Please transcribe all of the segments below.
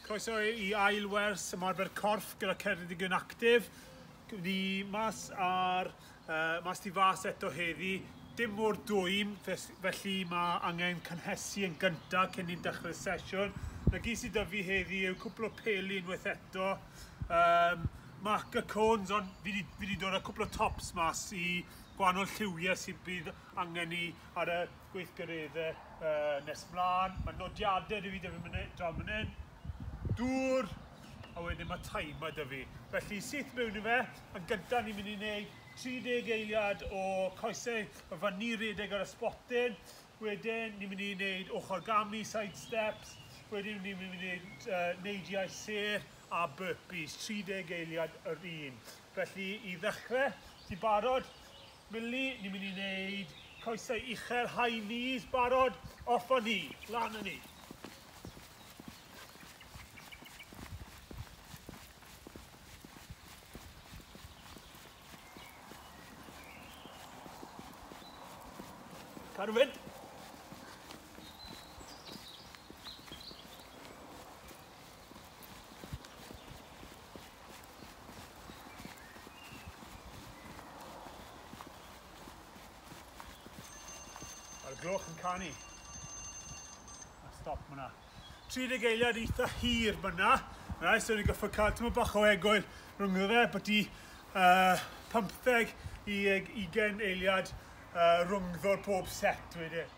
Croeso i ail wers ymarfer corff gyda Ceredigion Actif. Ni mas ar mas tu fas eto heddi, dim mor dwym, felly mae angen cynhesu yn gyntaf cyn ni'n dechrau'r sesiwn. Na gyd sydd 'da fi heddi yw cwpl o peli unwaith eto, marker cones, ond fi 'di dod â cwpl o tops mas i gwahanol lliwiau sydd bydd angen ni ar y gweithgareddau nes mlaen. Mae nodiadau 'da fi draw fan hyn, dŵr, a wedyn mae timer 'da fi. Felly syth mewn i fe, yn gyntaf ni'n mynd i wneud 30 eiliad o coesau o fyny redeg ar y sbotyn, wedyn ni'n mynd i wneud ochr gamu, side steps, wedyn ni'n mynd i wneud neidiau sêr a burpees, 30 eiliad yr un. Felly i ddechrau, ti'n barod? Millie, ni'n mynd i wneud coesau uchel, high knees, barod, off â ni, lan â ni. Cadw fynd. Mae'r gloch yn canu. A stop fyna. 30 eiliad eitha hir fyna. Right, so ni'n goffod cael tyma bach o egwyl rhwngddo fe, byti 15 i 20 eiliad rhwngddo'r pob set wedyn.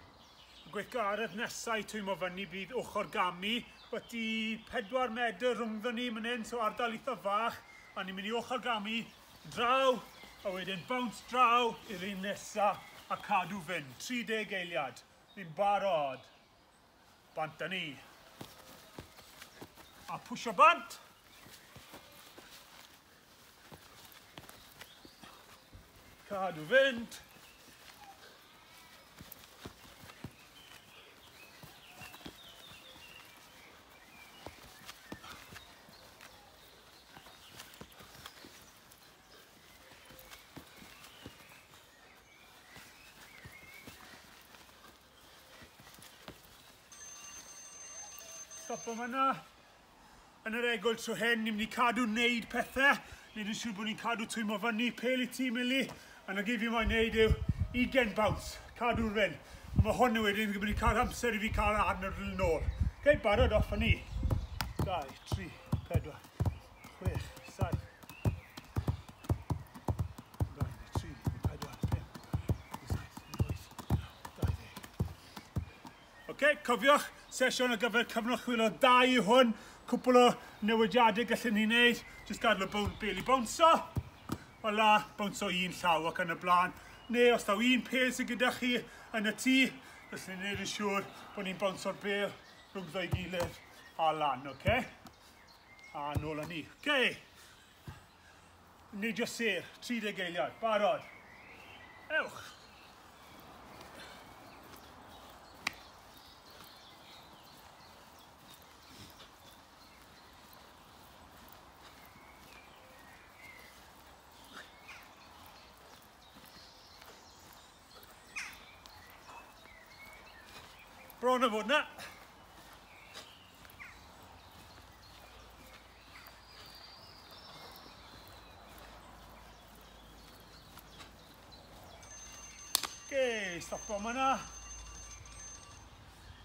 Y gweithgaredd nesaf i twymo fyny bydd ochr gamu, byti 4 medr rhwngddo ni man hyn, so ardal eitha fach, a ni'n mynd i ochr gamu draw, a wedyn bounce draw i'r un nesaf a cadw fynd. 30 eiliad. Ni'n barod. Bant â ni. A pwysio bant. Cadw fynd. Stopo fyna. Yn yr egwyl tro hyn, ni'n mynd i cadw wneud pethau. Wneud yn siŵr bod ni'n cadw twymo fyny, pêl i ti, Millie. A na gyd fi moyn wneud yw 20 bounce, cadw'r fynd. A mae hwn wedyn yn mynd i cael amser i fi cael anadl nôl. Ok, barod, off â ni. 2, 3, 4, 6, 7, 2, 3, 4, 5, 6, 7, 8, 9, 20. Ok, cofiwch, sesiwn ar gyfer cyfnod chwilio 2 yw hwn. Cwpl o newidiadau gallwn ni wneud. Jyst gadw y bêl i bownso. Fel la, bownso un llaw ac yn y blaen. Neu os taw un pêl sydd gyda chi yn y tŷ, gallwn ni wneud yn siŵr bod ni'n bownso'r bêl rhwngddo i gilydd a lan, ok? A nôl â ni. Ok. Neidio sêr, 30 eiliad. Barod. Ewch. Bron o fod na. Ok, stopo yna.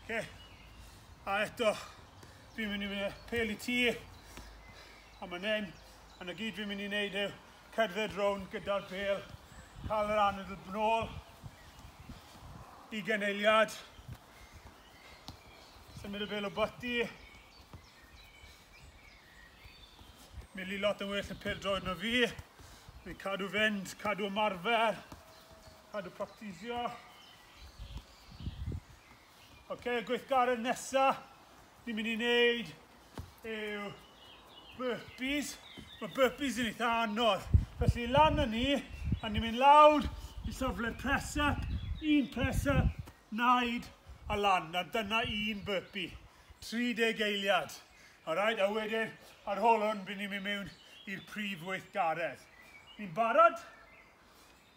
Ok, a eto, fi'n mynd i fynd pêl i ti, a man hyn, a na gyd fi'n mynd i wneud yw cerdded rownd gyda'r bêl, cael yr anadl nôl, 20 eiliad, symud y bêl o boti, Millie lot yn well yn pêl-droed na fi, fi'n cadw fynd, cadw ymarfer, cadw practisio. Ok, y gweithgaredd nesaf ni'n mynd i wneud yw burpees. Mae burpees yn eitha anodd. Felly lan â ni, a ni'n mynd lawr i safle press-up, un press-up, naid a lan. A dyna un burpee. 30 eiliad. Alright, a wedyn ar ôl hwn, bydd ni'n mynd mewn i'r prif weithgaredd. Ni'n barod?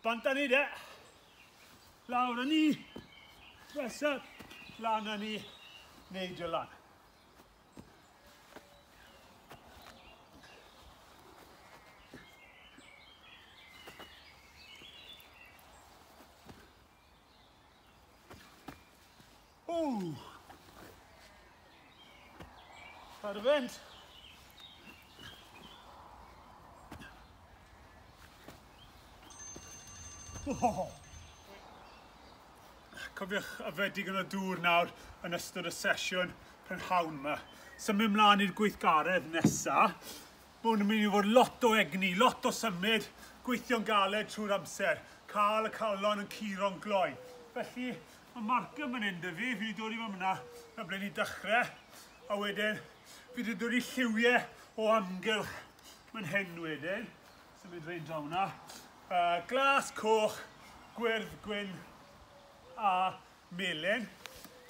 Bant â ni de. Lawr â ni. Press up. Lan â ni. Neidio lan. Ww. Ar y fynd. Oh. Cofiwch yfed digon o dŵr nawr yn ystod y sesiwn prynhawn yma. Symud mlaen i'r gweithgaredd nesa. Mae hwn yn mynd i fod lot o egni, lot o symud, gweithio'n galed trwy'r amser, cael y calon yn curo'n gloi. Felly, mae marker fan hyn 'da fi, fi wedi dod i fan yna, na ble ni dechrau, a wedyn fi wedi dod i lliwiau o amgylch fan hyn wedyn. Symud rhain draw hwnna. Glas, coch, gwyrdd, gwyn a melyn.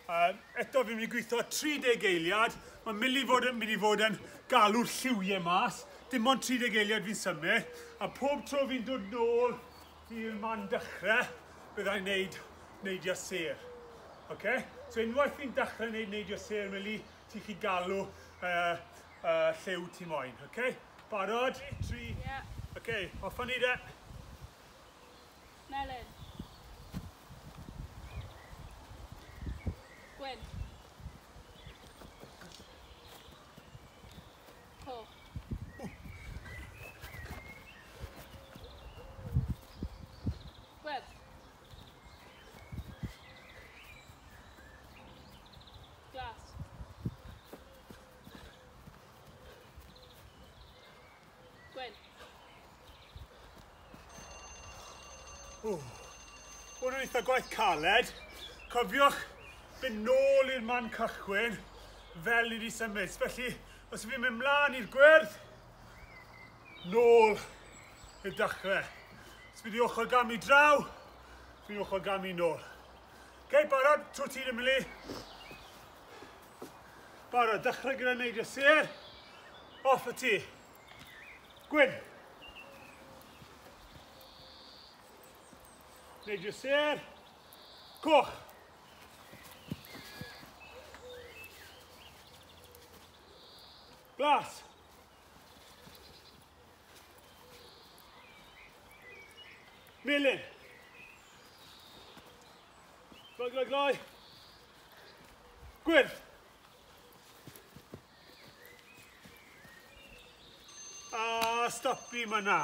Eto fi'n mynd i gweithio 30 eiliad. Mae Millie fod yn mynd i fod yn galw'r lliwiau mas. Dim ond 30 eiliad fi'n symud. A pob tro fi'n dod nôl i'r man dechrau, byddai'n neud neidio sêr. Okay? So unwaith fi'n dechrau neud neidio sêr, Millie, ti'n chi galw lliw ti moyn. Okay? Barod? 3. Yeah. Okay, off â ni de. Melyn. Gwyn. Coch. Gwyrdd. Glas. Gwyn. Hwn yn eitha gwaith caled. Cofiwch fynd nôl i'r man cychwyn fel ni wedi symud. Felly, os fi'n mynd mlaen i'r gwyrdd, nôl i'r dechrau. Os fi wedi ochr gamu draw, fi'n ochr gamu nôl. Ok, barod, trwy ti, Emily. Barod, dechrau gyda neidio sêr. Off y ti. Gwyn. Neidio sêr. Coch. Glas. Melyn. Gloi, gloi, gloi. Gwyrdd. A stopi myna.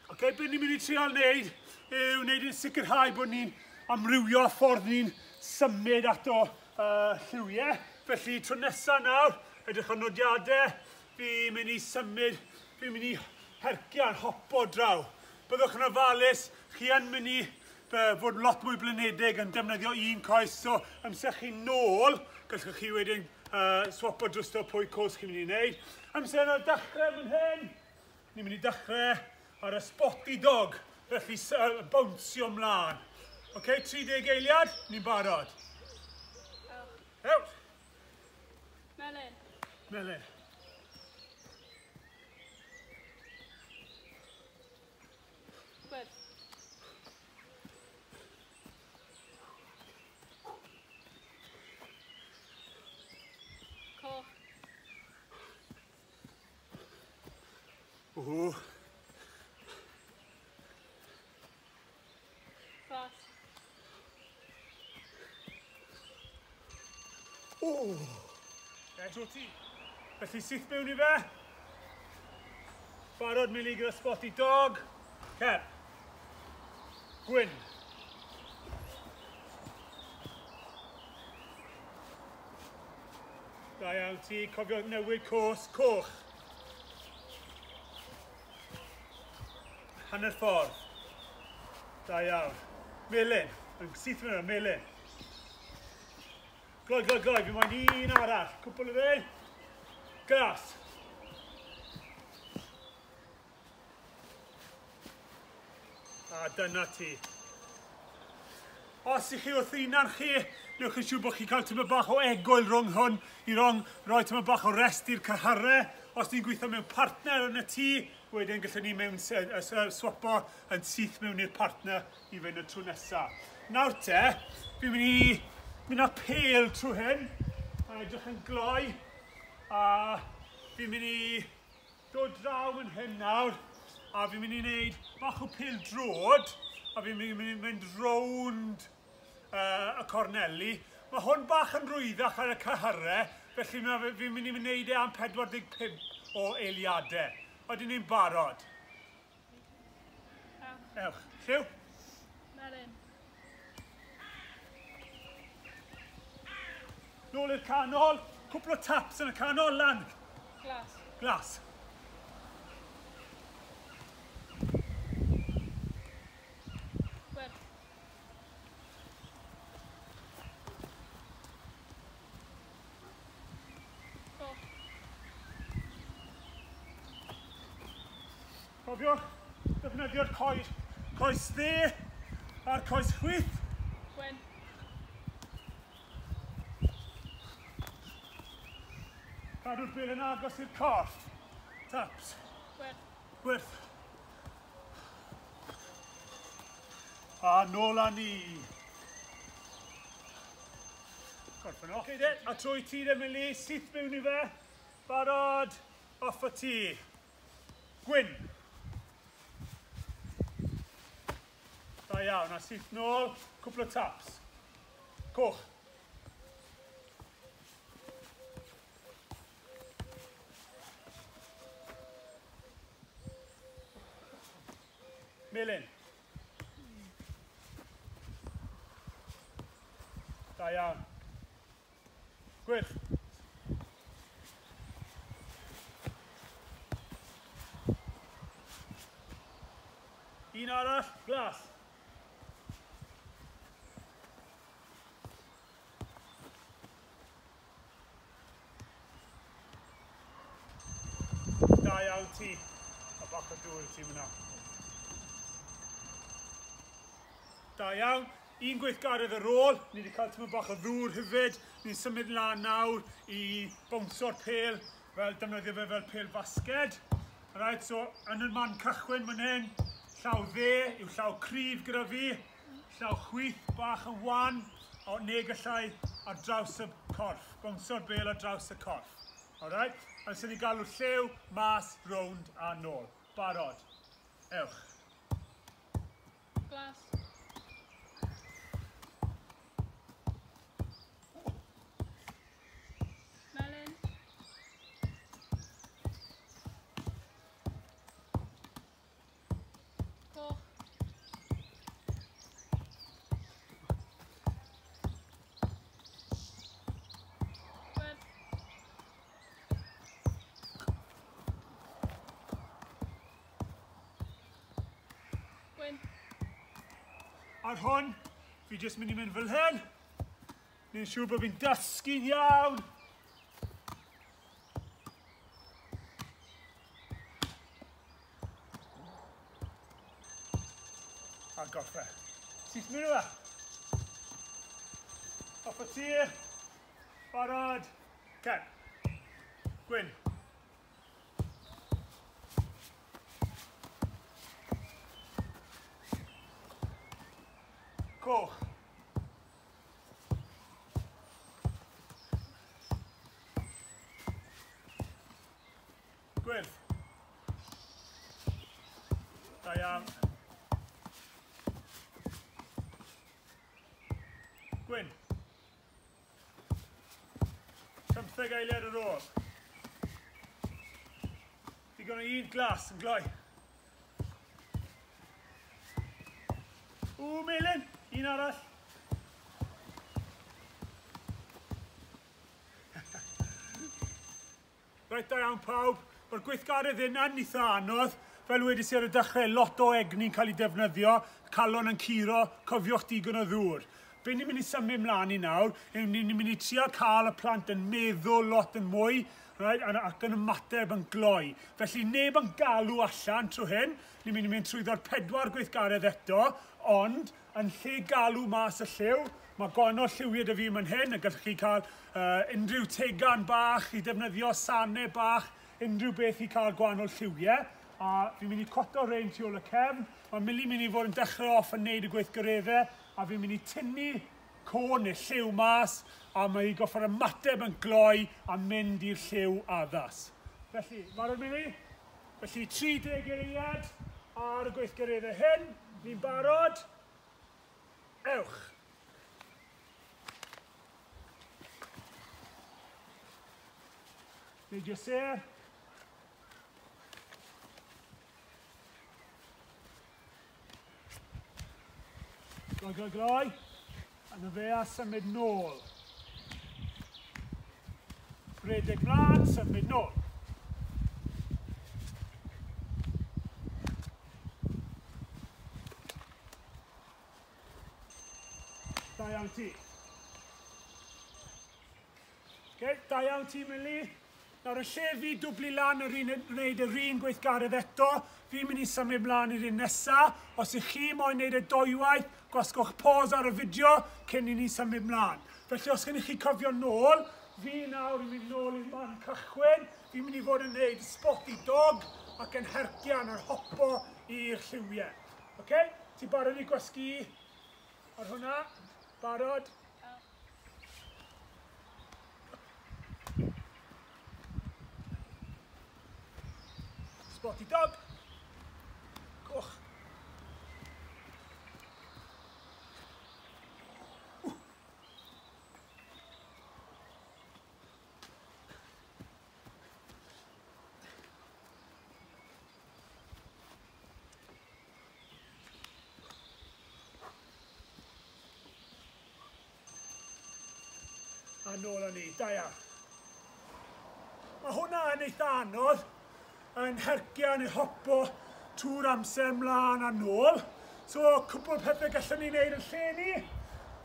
Ok, be ni'n mynd i trial wneud yw wneud yn sicrhau bod ni'n amrywio ffordd ni'n symud ato lliwiau. Felly, tro nesaf nawr, edrych ar nodiadau, fi'n mynd i symud, fi'n mynd i hercian, hopo draw. Byddwch yn ofalus, chi yn mynd i fod lot mwy blinedig yn defnyddio un coes, so amser chi nôl, gallwch chi wedyn swapo drosto pwy coes chi'n mynd i wneud. Amser yna dechrau fan hyn, ni'n mynd i dechrau ar y spotty dog, felly bownsio mlaen. Ok, 30 eiliad, ni'n barod. Ewch. Melyn. Melyn. Gwyrdd. Coch. Ww. Glas. Ww. Eto ti. Felly syth mewn i fe. Barod Millie gyda spotty dog. Cer. Gwyn. Da iawn ti, cofio newid cos, coch. Hanner ffordd. Da iawn. Melyn. Yn syth mewn, melyn. Gloi, gloi, gloi, fi moyn un arall. Cwpl o fe. Glas. A dyna ti. Os ych chi wrth hunan chi, newch yn siŵr bod chi'n cael tymed bach o egwyl rhwng hwn i rong, rhoi tymed bach o rest i'r cyhyrau. Os ni'n gweithio mewn partner yn y tŷ, wedyn gallwn ni mewn swapo yn syth mewn i'r partner i fynd y tro nesaf. Nawr te, fi'n mynd i mynd â pêl trwy hyn, a edrych yn gloi, a fi'n mynd i dod draw yn hyn nawr, a fi'n mynd i wneud bach o pêl drod, a fi'n mynd i mynd rownd y corneli. Mae hwn bach yn rwyddach ar y cyhyrau, felly fi'n mynd i wneud e am 45 o eiliadau. Odyn ni'n barod? Ewch. Lliw? Melyn. Nôl i'r canol. Cwpl o taps yn y canol, lan. Glas. Glas. Gwyrdd. Coch. Cofiwch, defnyddio'r coes dde a'r coes chwith. Gwyn. Cadw'r bel yn agos i'r corff. Taps. Gwyrdd. Gwyrdd. A nôl â ni. Gorffen off. Okay, a trwy ti de, Mili, syth mewn i fe. Barod, off o ti. Gwyn. Da iawn, a syth nôl, cwpl o taps. Coch. Melyn. Da iawn. Gwyrdd. Un arall, glas. Da iawn ti. A bach o dŵr i ti fyna. Da iawn. Un gweithgaredd ar ôl, ni wedi cael tymor bach o ddŵr hefyd. Ni'n symud lan nawr i bownso'r pêl, fel defnyddio fe fel pêl basged. Right, so yn y man cychwyn fan hyn, llaw dde yw llaw cryf gyda fi, llaw chwith bach yn wan, o neu gallai ar draws y corff, bownso'r bêl ar draws y corff. Alright, a sy'n ni galw llew, mas, rownd a nôl. Barod. Ewch. Glas. Melyn. Coch. Gwyrdd. Gwyn. Ar hwn, fi jyst mynd i mynd fel hyn. Ni'n siŵr bod fi'n dysgu'n iawn. A gorffen. Syth mewn yma. Off o ti. Barod. Cen. Gwyn. Coch. Gwyrdd. Da iawn. Gwyn. 15 eiliad ar ôl. Digon o un glas yn gloi. Ww, melyn! Un arall. Reit, da iawn pawb. Mae'r gweithgaredd yna'n eitha anodd. Fel wedys i ar y dechrau, lot o egni'n cael ei defnyddio, calon yn curo, cofiwch digon o ddŵr. Be ni'n mynd i symud mlaen i nawr, yw ni'n mynd i trio cael y plant yn meddwl lot yn mwy, right, ac yn ymateb yn gloi. Felly neb yn galw allan trwy hyn, ni'n mynd i mynd trwyddo'r 4 gweithgaredd eto, ond yn lle galw mas y lliw, mae gwahanol lliwiau 'da fi fan hyn, a gallwch chi cael unrhyw tegan bach i defnyddio, sanau bach, unrhyw beth i cael gwahanol lliwiau. A fi'n mynd i coto rein tu ôl y cefn, mae Millie mynd i fod yn dechrau off yn neud y gweithgareddau, a fi'n mynd i tynnu côn neu lliw mas, a mae hi goffod ymateb yn gloi a mynd i'r lliw addas. Felly, barod Millie? Felly 30 eiliad ar y gweithgareddau hyn, ni'n barod. Ewch! Neidio ser. Gloi, gloi, gloi. A na fe a symud nôl. Rhedeg mlaen, symud nôl. Da iawn ti. Okay, da iawn ti, Millie. Nawr, yn lle fi dwblu lan yr un, wneud yr un gweithgaredd eto, fi'n mynd i symud mlaen i'r un nesaf. Os ych chi moyn wneud y dwywaith, gwasgwch pause ar y fideo cyn i ni symud mlaen. Felly, os gennych chi cofio nôl, fi nawr yn mynd nôl i'r man cychwyn. Fi'n mynd i fod yn wneud spotty dog ac yn hercian yr hopo i'r lliwiau. Okay? Ti'n barod i gwasgu ar hwnna? Barod? Spotty dog. Coch. A nôl â ni, da iawn. Mae hwnna yn eitha anodd, yn hercian, yn hopo trwy'r amser mlaen a nôl. So, cwpl o pethau gallwn ni wneud yn lle ni.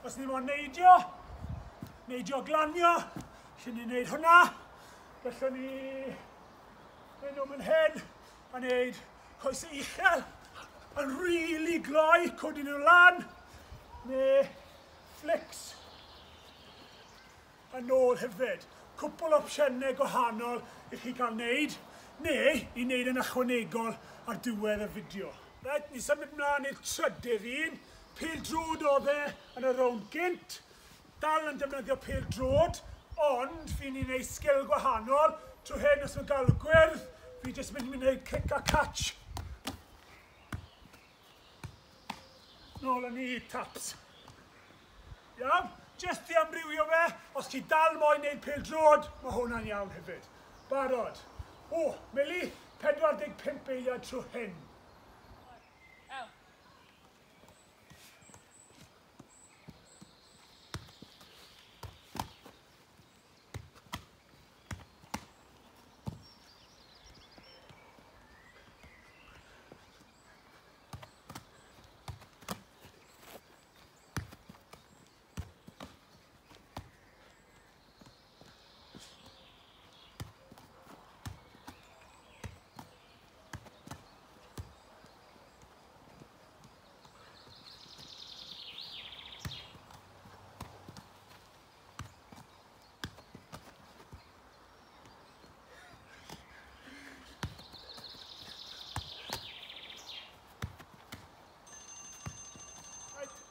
Os ni moyn neidio, neidio glanio, lle ni wneud hwnna. Gallwn ni mynd nhw fan hyn a wneud coesau uchel yn rili gloi, codi nhw lan, neu flicks yn ôl hefyd. Cwpl o opsiynau gwahanol i chi gael wneud, neu i wneud yn ychwanegol ar diwedd y fideo. Reit, ni symud mlaen i'r trydydd un. Pêl-droed oedd e yn y rownd gynt. Dal yn defnyddio pêl-droed, ond fi'n i wneud sgil gwahanol. Trwy hyn, os mae'n gael y gwyrdd, fi jyst mynd i wneud kick a catch. Nôl â ni, taps. Iawn? Jyst i amrywio fe, os ti dal moyn wneud pêl-droed, mae hwnna'n iawn hefyd. Barod. O, Millie, 45 eiliad trwy hyn. Ew.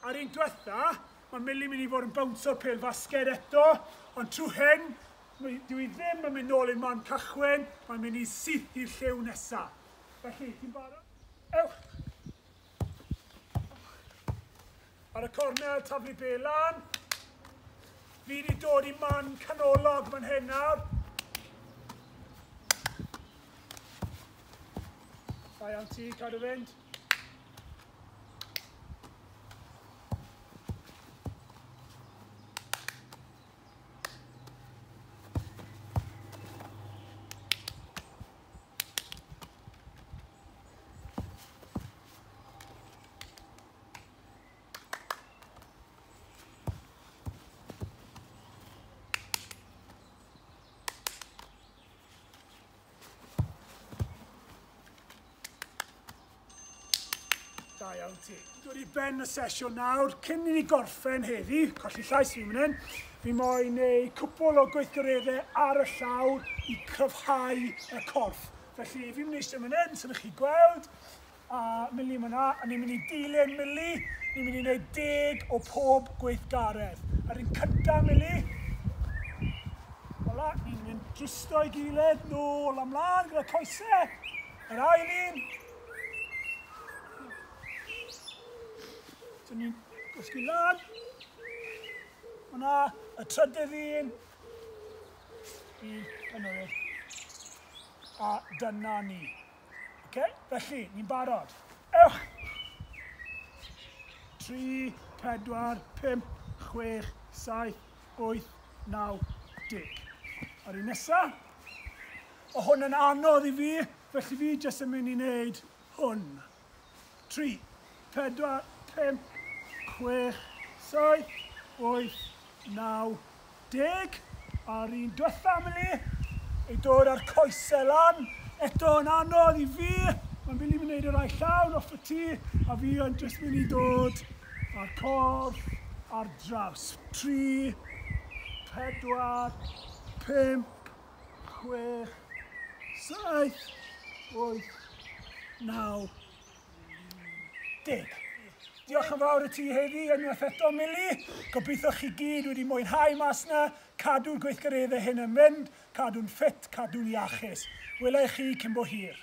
A'r un diwetha, mae Millie mynd i fod yn bouncer pêl fasged eto, ond trwy hyn, dwi ddim yn mynd nôl i'r man cychwyn, mae'n mynd i syth i'r lliw nesaf. Felly, ti'n barod? Ewch! Ar y cornel, taflu bêl lan. Fi wedi dod i man canolog fan hyn nawr. Da iawn ti, cadw fynd. Da iawn ti. Dod i ben y sesiwn nawr, cyn i ni gorffen heddi, colli llais fi fan hyn, fi moyn neud cwpl o gweithgareddau ar y llawr i cryfhau y corff. Felly fi'n mynd i eistedd fan hyn, sy'n chi gweld, a Millie fan 'na, a ni'n mynd i dilyn Millie, ni'n mynd i wneud 10 o pob gweithgaredd. A'r un cyntaf, Millie, Ola, ni'n mynd drosto i gilydd, nôl a mlaen gyda coesau. Yr ail un. So ni'n gwasgu lan. Hwna, y trydydd un. Un, yn o'r A dyna ni. Okay? Felly, ni'n barod. Ewch! 3, 4, 5, 6, 7, 8, 9, 10. A'r un nesa. O hwn yn anodd i fi, felly fi jyst yn mynd i wneud hwn. 3, 4, 5, 6, 7, 8, 9, 10. A'r un diwetha, Mili, ei dod ar coesau lan. Eto yn anodd i fi. Mae'n mynd i wneud y rai llawn off y tŷ, a fi yn jyst mynd i dod â'r corff ar draws. 3, 4, 5, 6, 7, 8, 9, 10. Diolch yn fawr i ti heddi unwaith eto, Mili. Gobeithio chi gyd wedi mwynhau mas na, cadw'r gweithgareddau hyn yn mynd, cadw'n ffit, cadw'n iachus. Wela i chi cyn bo hir.